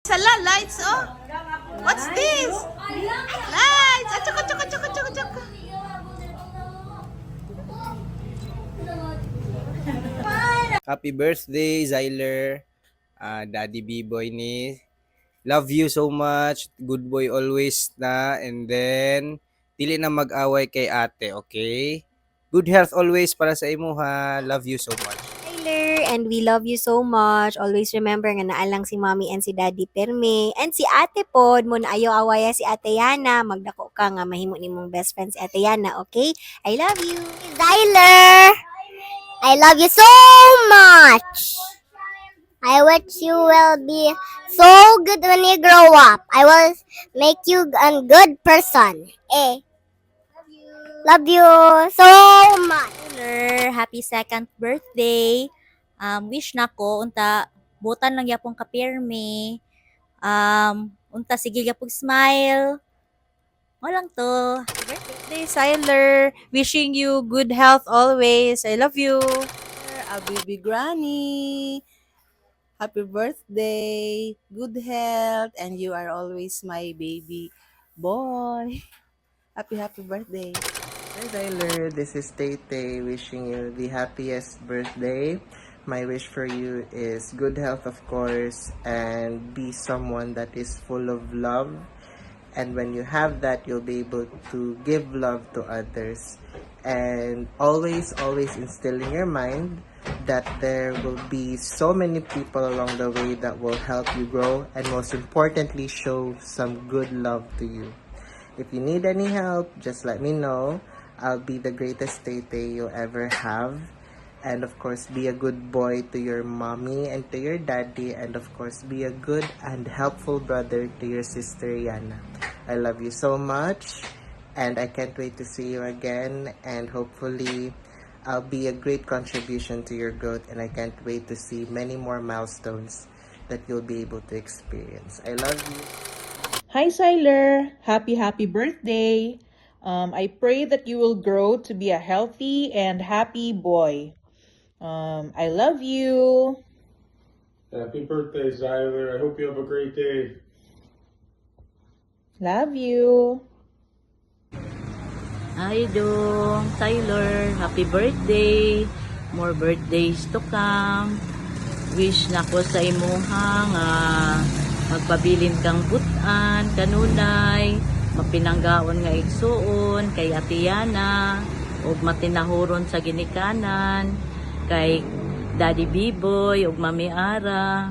Sala, lights, oh. What's this? Lights! Ah, tsaka, tsaka, tsaka, tsaka, tsaka. Happy birthday, Zyler. Ah, Daddy B-boy ni. Love you so much. Good boy always na. And then, dili na mag-away kay ate, okay? Good health always para sa imuha. Love you so much. Tyler, and we love you so much. Always remember nga naa lang si Mommy and si Daddy perme. And si Ate pod, mo na ayaw awaya si Ate Yana. Magdako ka nga mahimo nimong best friend si Ate Yana, okay? I love you. Zyler, I love you so much. I wish you will be so good when you grow up. I will make you a good person. Eh. Love you so much. Tyler, happy second birthday. Wish nako unta butan lang yapong kapirme. Unta sige yapong smile. Walang to. Happy birthday. Birthday, Siler. Wishing you good health always. I love you. A baby granny. Happy birthday. Good health. And you are always my baby boy. Happy, happy birthday. Hi Tyler, this is Tay wishing you the happiest birthday. My wish for you is good health, of course, and be someone that is full of love. And when you have that, you'll be able to give love to others. And always, always instill in your mind that there will be so many people along the way that will help you grow and, most importantly, show some good love to you. If you need any help, just let me know. I'll be the greatest tete you'll ever have. And of course, be a good boy to your mommy and to your daddy. And of course, be a good and helpful brother to your sister Yana. I love you so much. And I can't wait to see you again. And hopefully, I'll be a great contribution to your growth. And I can't wait to see many more milestones that you'll be able to experience. I love you. Hi, Siler. Happy, happy birthday. I pray that you will grow to be a healthy and happy boy. I love you. Happy birthday, Zyler. I hope you have a great day. Love you. Hi Dong, Tyler, happy birthday. More birthdays to come. Wish nako sa imuha nga magpabilin kang butan kanunay, mapinanggaon nga igsuon kay Ate Yana ug matinahuron sa ginikanan kay Daddy Biboy ug Mami Ara.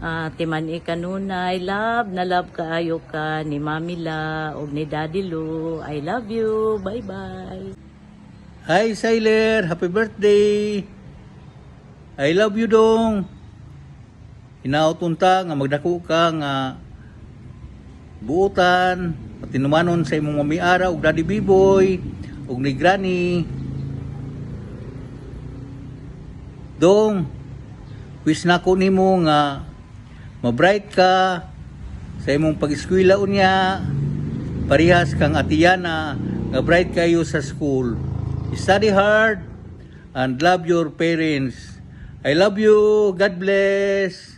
Ah, timan-i kanunay, love na love kaayo ka ni Mami La ug ni Daddy Lu. I love you. Bye-bye. Hi, Siler! Happy birthday! I love you, dong! Hinaot unta nga magdako ka nga buotan, patinumanon sa imong mami Ara ug Daddy Biboy ug ni Granny. Dong, wish nako nimo nga mabright ka sa imong pag-eskwela unya, parehas kang Ate Yana nga bright kayo sa school. Study hard and love your parents. I love you. God bless.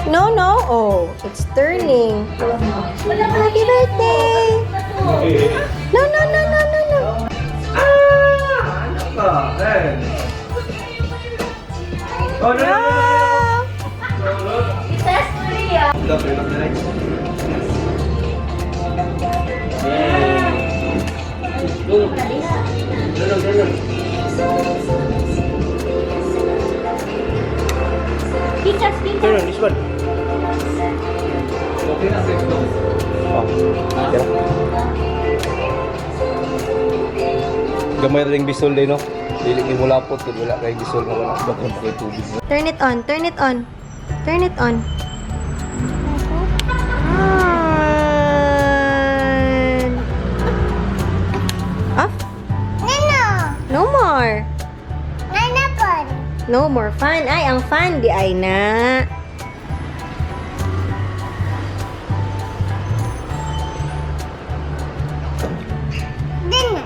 No. Oh, it's turning. Happy birthday. No. Ah! Ano ka? Eh. Oh, no. Stop, turn off the lights. Yeah. Go. Turn on, turn on. Pikas, pikas. Turn on, this one. Okay na, let's go. Oh. Gamay ring bisol din, no? Dili ni mulapot, kung wala kay bisol nga wala. Bakit kay tubig. Turn it on, turn it on. Turn it on. On. Off? Nano. No more. Nano po. No more fun. Ay, ang fun di ay na. Din.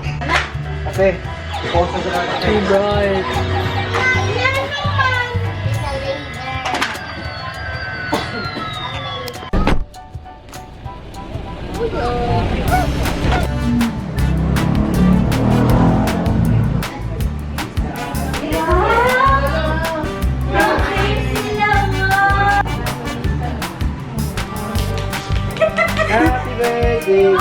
Ate, i-post na sila. Too bright. It's a laser. Happy birthday!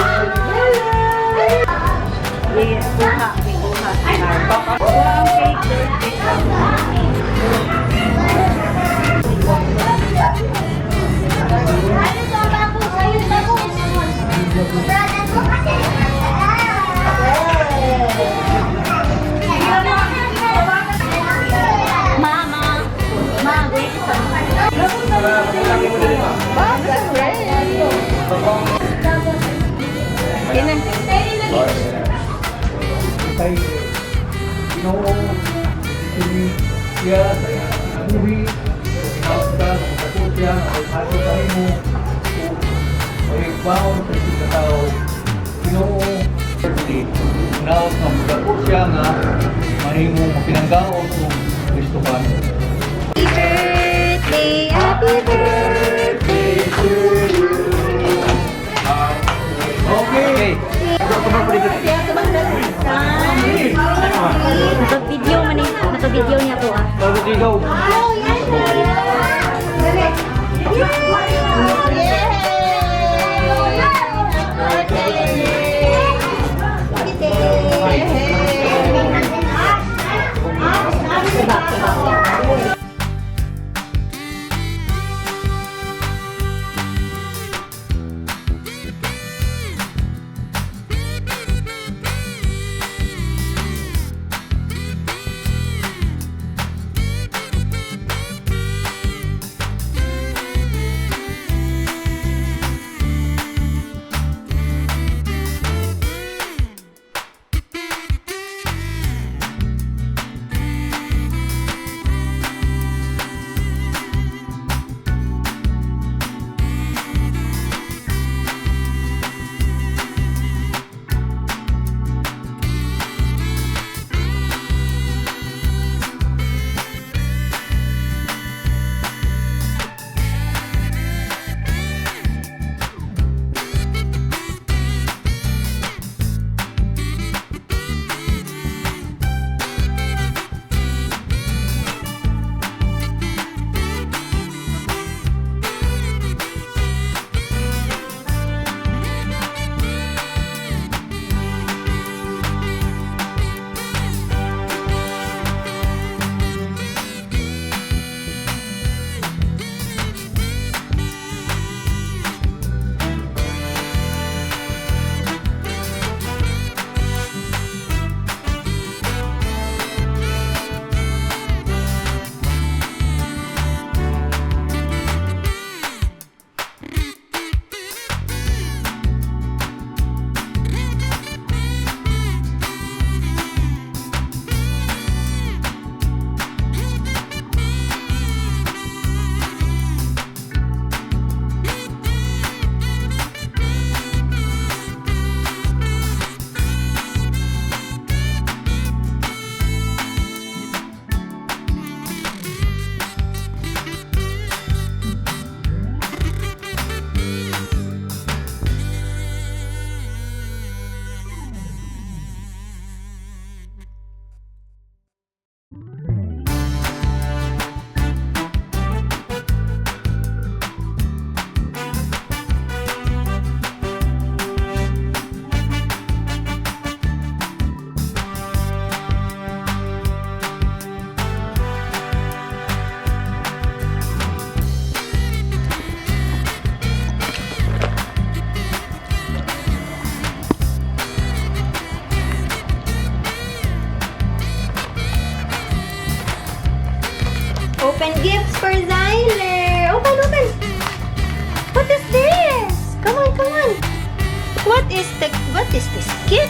Mama, ma, wait. Kay Ginoo kini siya sa iyang kinabuhi, sa kapatid siya, ay ato kanimo ug mahigbaon sa isang katao. Ginoo, birthday. Naot nga mudako siya nga mahimong mapinanggaon ug Kristohan. Happy birthday, happy birthday. Okay. Naka-video man eh. Naka-video niya po ah. Bago ikaw.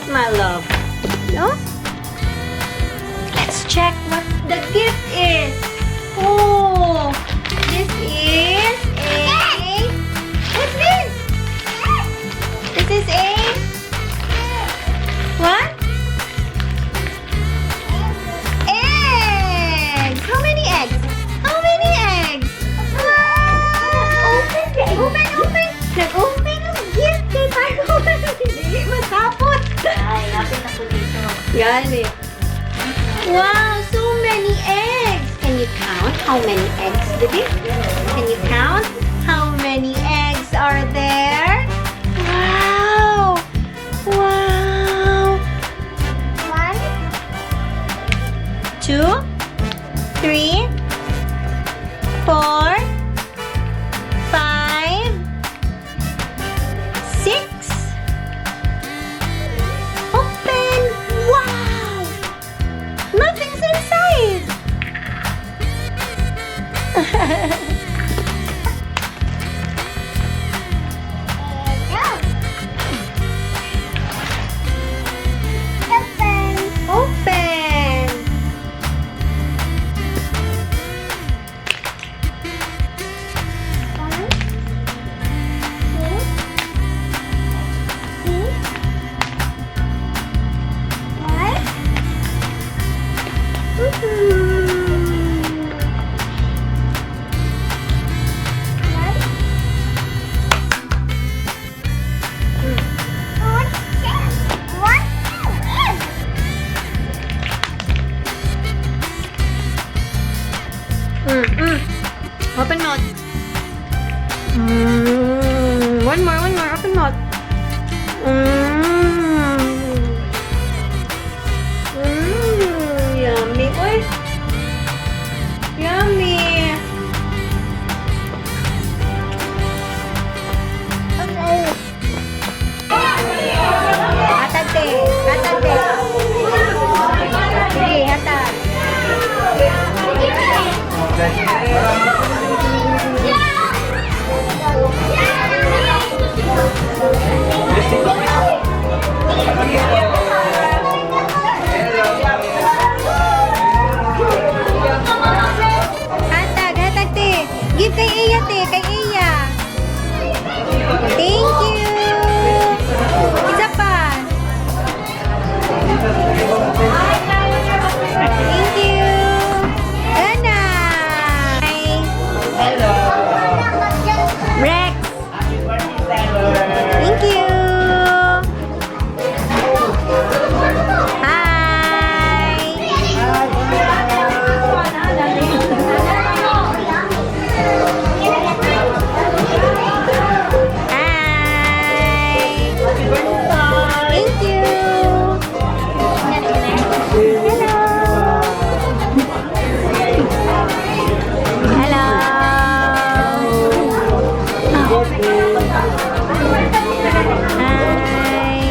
gift, my love. No? Let's check what the gift is. Oh, this is a... What's this? This is a... What? Eggs! How many eggs? How many eggs? Wow! Open, open! Nag-open ang gift kay Paco. Dili masapot. Ay, happy na ko dito. Yan eh. Wow, so many eggs! Can you count how many eggs, baby? Can you count how many eggs are there? Wow! Wow! One, 2, 3, 4, 5, 6. Open! Wow! Nothing's inside! Open. Open! One, two, three, four. One. One, two, one, two, egg. Open mouth. One more, one more. Open mouth. Yummy. Oy. Yummy. Hatag, te. Hatag, te. Sige, hatag. Hatag, hatag, te. Give kay Iya, te. Kay Iya. Thank you. Isa pa. Thank you. Ana. Hello. Rex. Thank you. Hi. Hi. Thank you. Hello. Hello. Hi.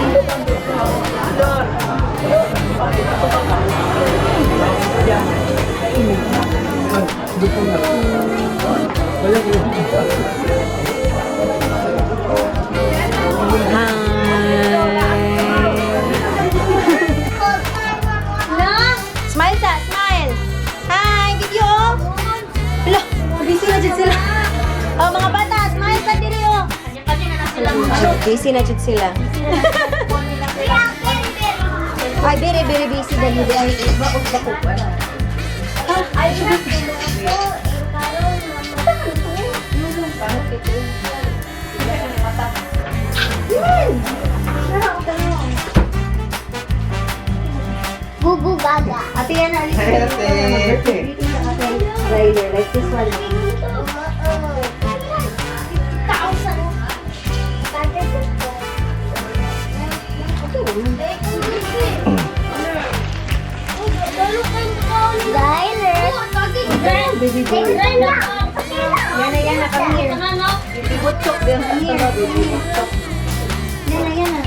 Hi. Smile ta, smile. Hi, video. Hello, busy na jud sila. Oh, mga bata, smile ta diri oh. Kanya-kanya na sila. Busy na jud sila. Ay, very, very busy dali. Ay, Gugu gaga. Ate, yan, alis ka. Ate. Rider, like this one. Baby boy. Yana, yana, come here. Come here. Yana, yana.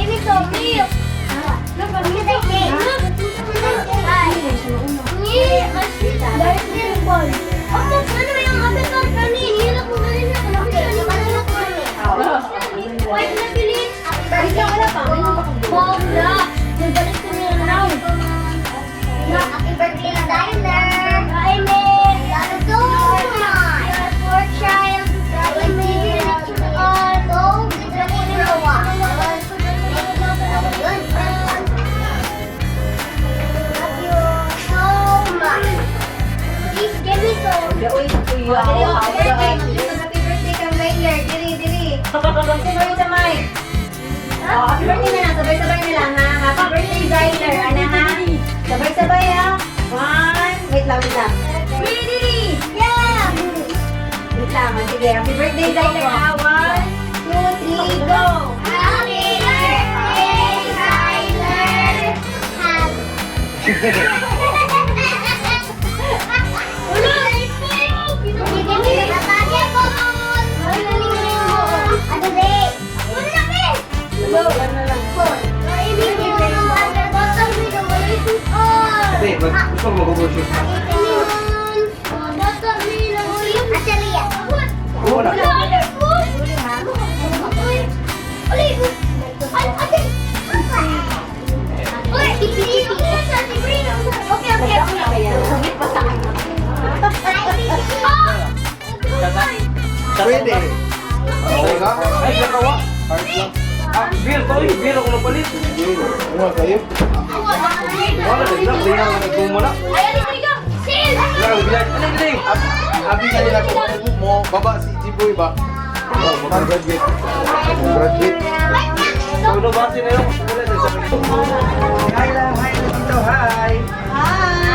Wala pa. Sabay sa mic. Oh, happy birthday na lang. Sabay-sabay na lang, ha? Happy birthday, Zyler. Ano, ha? Sabay-sabay, ha? One. Wait lang, wait lang. Ready! Yeah! Wait lang, ha? Sige, happy birthday, Zyler, ha? One, two, three, go! Happy birthday, Tyler! Hindi, gusto mo mag-google shoes. Oo na. Okay. Pwede. Okay ka? Ay, nakawa. Heart lang. Ah, beer to. Beer ako napalit. Wala kayo. Wala, naglang. Hindi na nagkumo na. Wala, bilag. Ano, gini? Abi kanila kung mo baba si Jiboy ba? Oh, mag-graduate. Mag-graduate. Uno ba sino yung wala na sa Hi lang, hi lang dito, hi. Hi.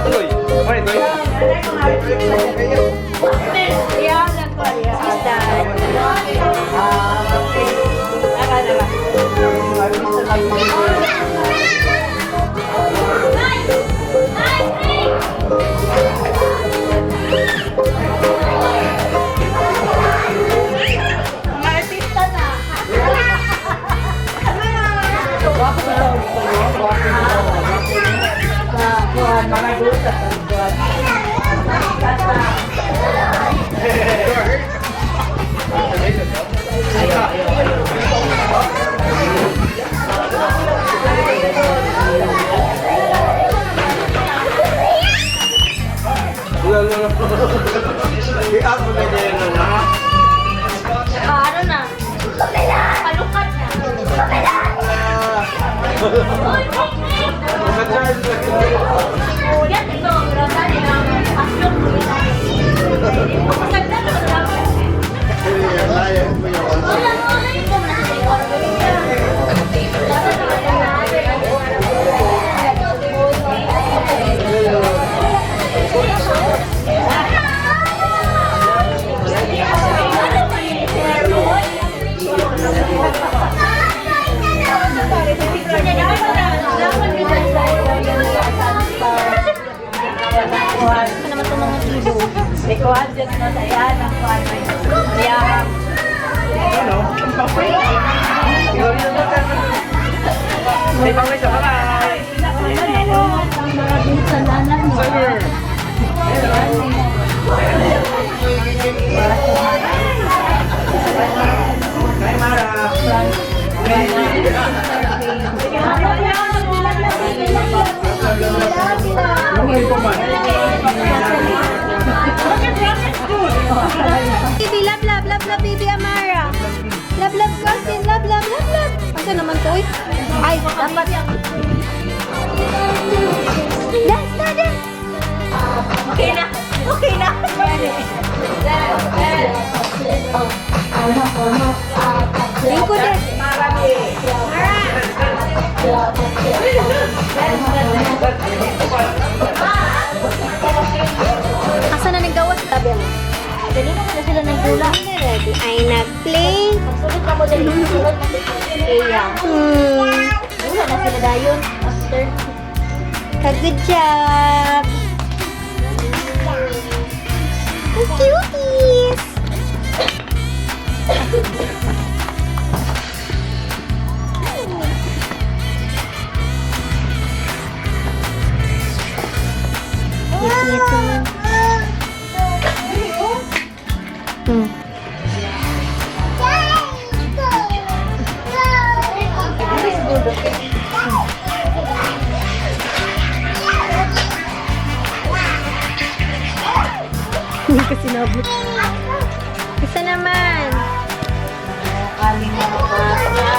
Tuloy. Mari, tuloy. Wala, wala, wala. I-up mo na din, ha? Ano na? Palukat na. Yan, ito. Grabe na. Aslok mo. Pasagdan na dapat. Wala, wala yung Say bye-bye sa bye-bye. Hi, Mara. Baby, love, love, love, love, baby Amara. Love, love, cousin. Love, love, love, love. Asa naman to, eh? Ay, dapat. Dance na, dance. Okay na. Okay na. Lingkod eh. Asa na nagawas? Sabi mo. Dali na na sila ng gula. Ready. Ay, nag-play. Pagsulod ka mo dali. Sulod na sila. Gula na sila dayon. After. Ka-good job. Ang cuties. Cute. Hindi ko sinabot. Isa naman. Aling mga bata.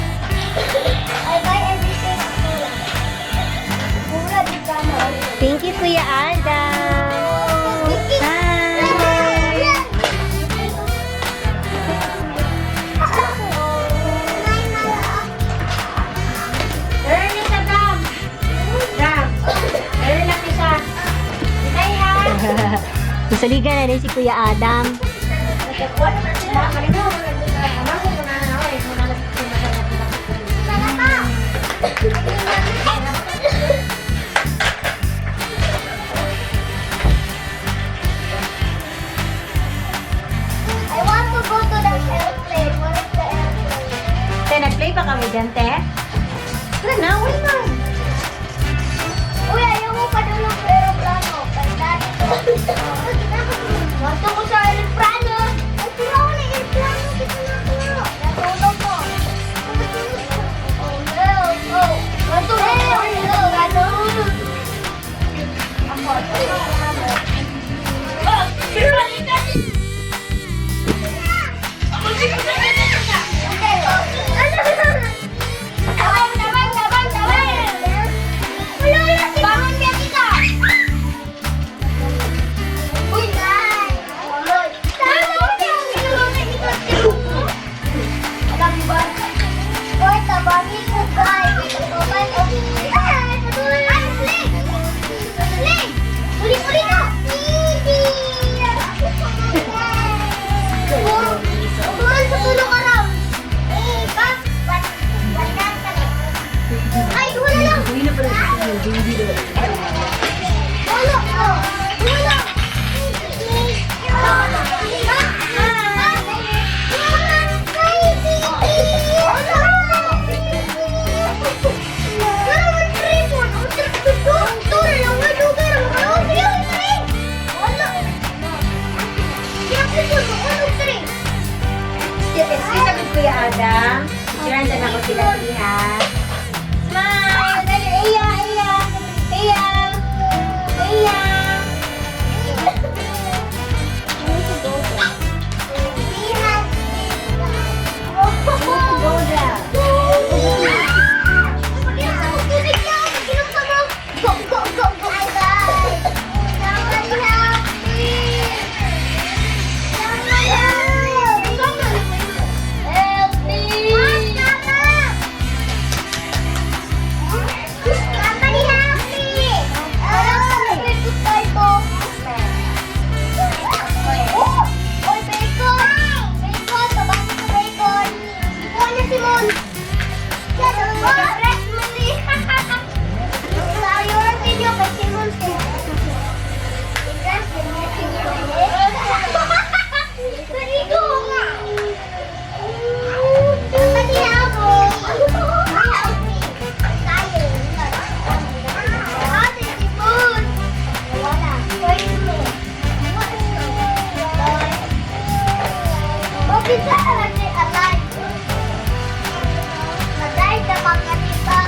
I buy everything. Mura, di ka na. Thank you, Kuya Adam. Hi! Early ka, Dam. Dam. Early lang siya. Itay ha. Masaligan na rin si Kuya Adam. I want to go to the airplane. What is the airplane? Te, nag-play pa kami dyan, te? Tara na, wala na. Uy, ayaw mo pa doon ng aeroplano. Kaya ko. Gusto ko sa aeroplano. Ay, turo ako ng aeroplano. Kita na ako. Natulog ko. Oh, no. Oh, natulog. Natulog. Ako. Uli-uli na! Turun sa tulong araw. Eh, bak, ay, wala lang. Wala. Wala. Excuse me, Kuya Adam. Picturean na ako sila, ha? Smile! Dali, Eya, Eya! Eya! Eya! Go, go, go, go! Bye-bye! Somebody help me! Somebody help Help me! Somebody help me! Oh! Oy, bacon! Bacon! Tabang sa bacon! Ikuha niya si Mon! Mag-rest mo ni! Sayo lang ninyo kay Simon. I-rest niyo si Simon. Naligo nga! Somebody help me! Help me! Tayo. Ate, si Moon! Wala. Wait me. Bakit sa ate alive? Maday na mga tita.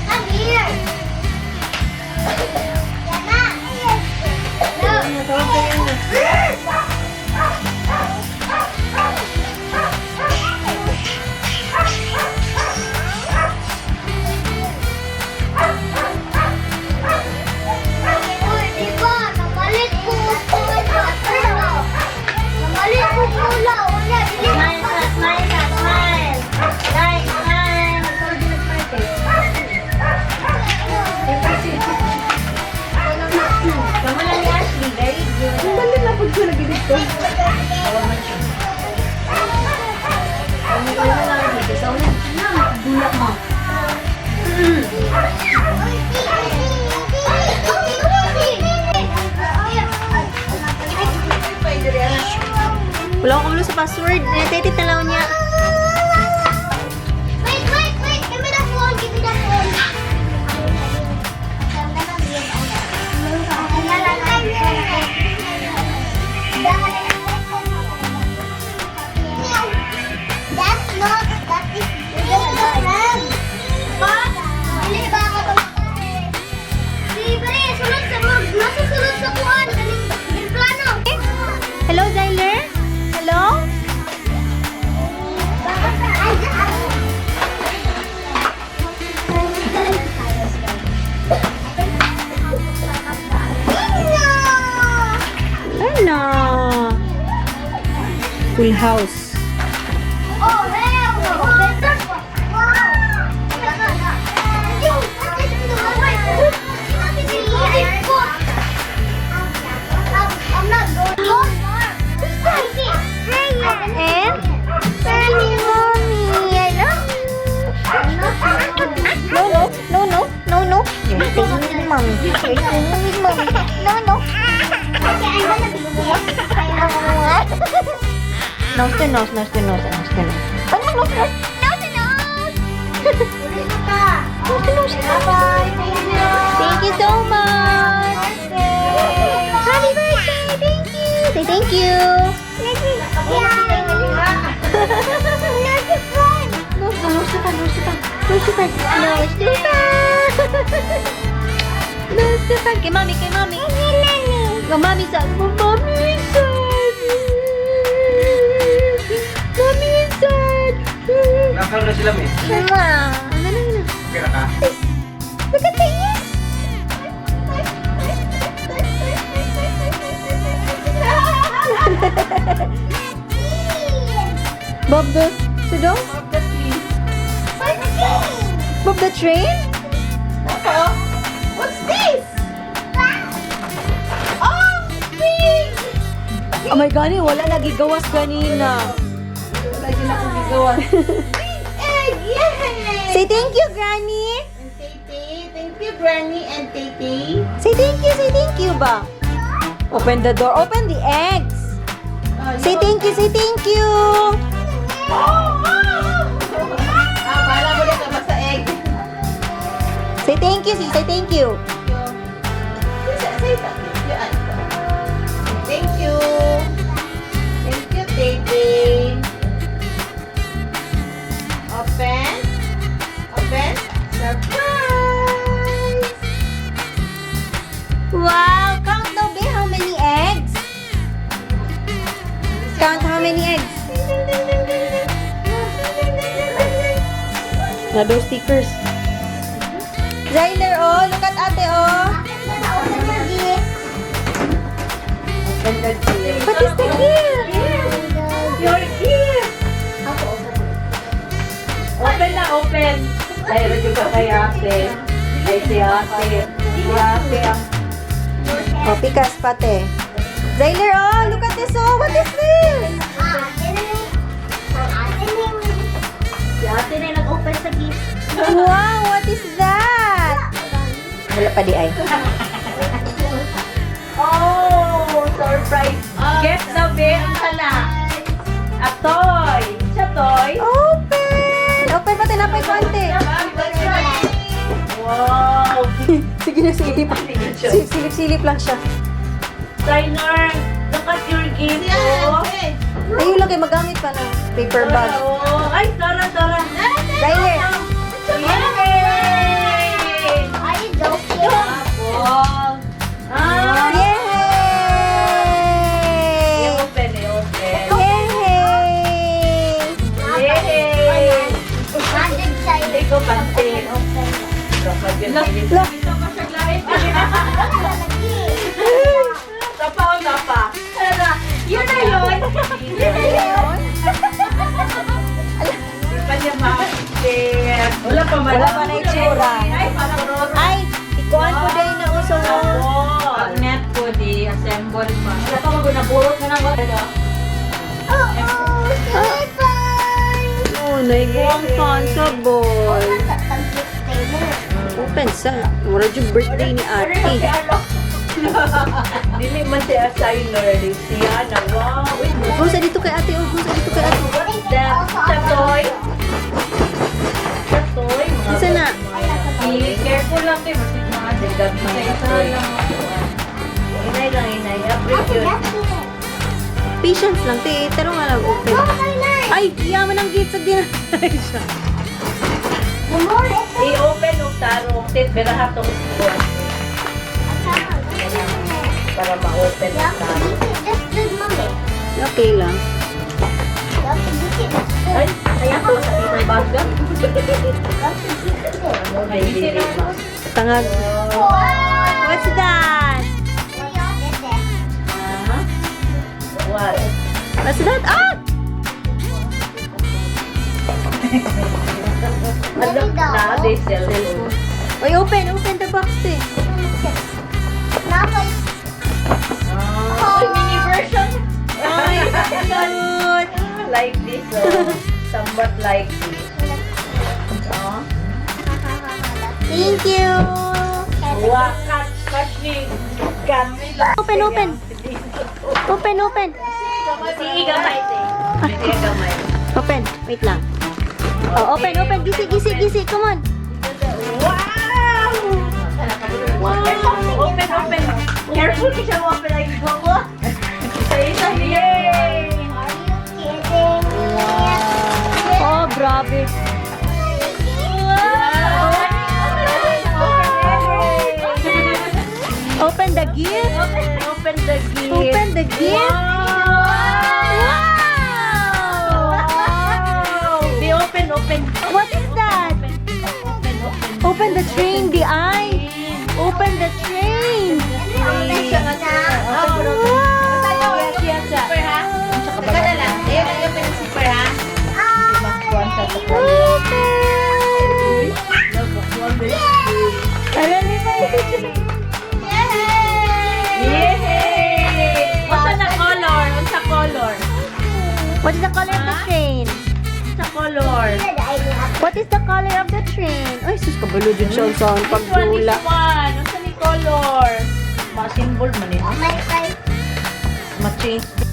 Come here. Yana. No. Uy, di ba? Namalit ko. Namalit ko pula. Wala, dili Smile, smile, smile! Smile, smile! Kamu lang ni Ashley. Very good. Balik na pag ko lagi dito. Bulak mo. Uy, Wala ko sa password. Tete, talaw niya. Wait, wait, wait. Give me the phone. Give me the phone. That's not, that is different. Pa, dili ba ako tumatae? Libre, sunod sa nasa sunod sa kuan, kaning plano. Hello, Zyler? Hello? Ano? Full house. Oh, hell no. I'm not going. And? Mommy, mommy, I love you. No, no, no, no, no, no. You're staying with mommy. You're staying with mommy. No, no. Okay, I'm gonna be Nose to nose, nose to nose, nose to nose. Ano, nose to nose? Nose to nose. Nose to nose. Bye. Thank you so much. Happy birthday. Thank you. Say thank you. Nose to nose to pa, nose to pa. Nose to pa. Nose to pa. Nose to pa. Kay mommy, kay mommy. Kay mommy sa. Mommy is sad. Mommy is sad. Nakal na sila, miss. Mwah. Ano na, ano na. Okay na ka? Look at the ears. Bob the Sudo? Bob the tree. Bob the train? What's this? Oh, pig! Oh my gani, wala nagigawas ganina. Wala din ako gigawa. Egg! Yay! Say thank you, Granny. And Tete, thank you, Granny and Tete. Say thank you ba? Open the door. Open the eggs. Say thank you, say thank you. Ah, bala mo lang ka sa egg. Say thank you, say thank you. Say thank you, Anta. Thank you. Thank you, Tete. Open. Open. Surprise! Wow, count daw, be, how many eggs? Count how many eggs? Na those stickers. Zyler, oh, look at ate, oh. What is the gift? Your gift! Open na, open! Ay, medyo ka kay ate. Ay, si ate. Si ate ang Oh, pikas pate. Zyler, oh, look at this, oh. What is this? Si ate na yung nag-open sa gift. Wow, what is that? Wala pa di ay. Oh, surprise! Guess na, be, ang sana. A toy! Siya toy? Open! Open pa, tinapay konti. Wow! Sige na, silip. Silip-silip lang siya. Tyler, look at your gift, oh. Ayun lang kay magamit pa ng paper bag. Oh, ay, Tara, Tara. Zyler, Yay! Are you joking? Wow! Ah, Yay! i-open, i-open. Yay! Yay! Hundred Ikaw, pansin. Look. Tapa o tapa? Tara, yun na yun. Yun na yun. Di pa niya ma-share. Wala pa man. Wala pa na itsura. Ay, parang roro. Ay, ikuan ko dahil na uso mo. Pag net po, di assemble pa. Wala pa magunaburot na nang wala. Oh, Oh, naiguang fan sa ball. Open sa. Wala yung birthday ni ate. Dili man siya Tyler, di siya na. Wow. Uy, Go sa dito kay ate, oh, go sa dito kay ate. what's that? Sa toy? Sa toy? Mga Isa na. Be careful lang kayo. Masig mga dagdag sa isa lang. Inay lang, inay. April yun. Patience lang, te. Tarong nga lang, open. Ay, yaman ang gate sa din. Siya. I-open og tarong tit biraha tong buwan. Para ma-open ang tarong. Okay lang. Ay, kaya ko sa paper bag. Ano, baby ba? Tangag. What's that? What? What's that? Ah! Ano na, they cellphone. Oy, open, open the box, te. Oh, mini version. Ay, cute. Like this, oh. Somewhat like this. Oh. Thank you. Wow, catch, catch ni cat. Open, open. Open, open. Sige, gamay, te. Sige, gamay. Open. Wait lang. Oh, open, open. Gisi, gisi, gisi. Come on. Wow! Wow! Open, open. Careful siya mo open like go. Isa isa, yay! Oh, grabe. Wow! Open the gift. Open the gift. Open the gift. Wow! Di open, open. What is that? Open, open. Open the train, the eye. Open the train. Wow! Super ha? Teka na lang. Ayun, open ang super ha? Open. Alali pa yun. Yay! Unsa na color? Unsa color? What is the color of the train? Unsa color? What is the color of the train? Ay, sus, kabalo dyan siya sa This one, this pagdula. one. Unsa ni color? Ma-symbol man eh. Ma-change.